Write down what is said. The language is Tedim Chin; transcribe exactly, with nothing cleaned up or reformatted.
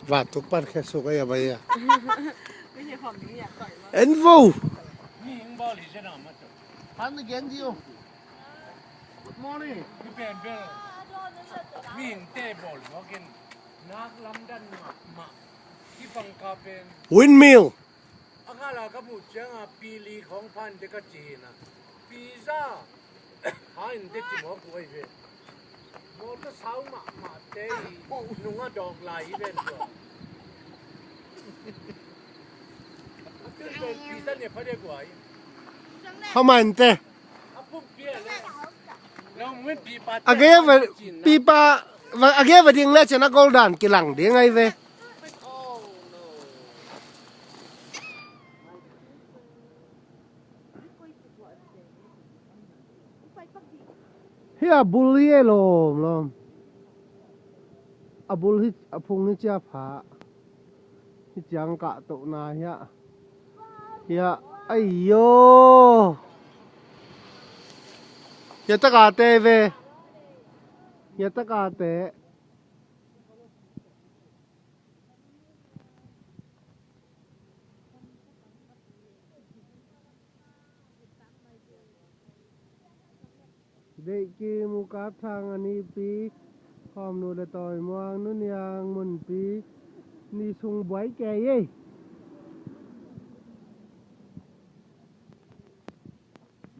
Vantung pan khesuk a ia bai ia. En vo. Hang na gen dio. Morning. Mihingte bawl mawkin nak lamdan mahmah. Kipangka pen windmill. A kala ka muh cianga pili khawng phan te ka cihina. Pizza. Hain te ci mawk uh ai ve. Mawtaw sau mahmahte i nunga dawk lai i ven tua. Atul pen pizza ne phade guai. Hamain te. A gei a va pipa a gei a va ding le cen a gol dan kilang ding ai ve. Hi a bul hi e lawm lawm. A bul hi a phung hi cia pha. Hi ciang kah tohna hi a. Hi a. Aiyo. Hi a taka te ve. Hi a taka te. Deihkim, U Kap Thang a nihpi, Khawmnu le Tawimuang, Nuniang Munpi, ni sung buai kei ei.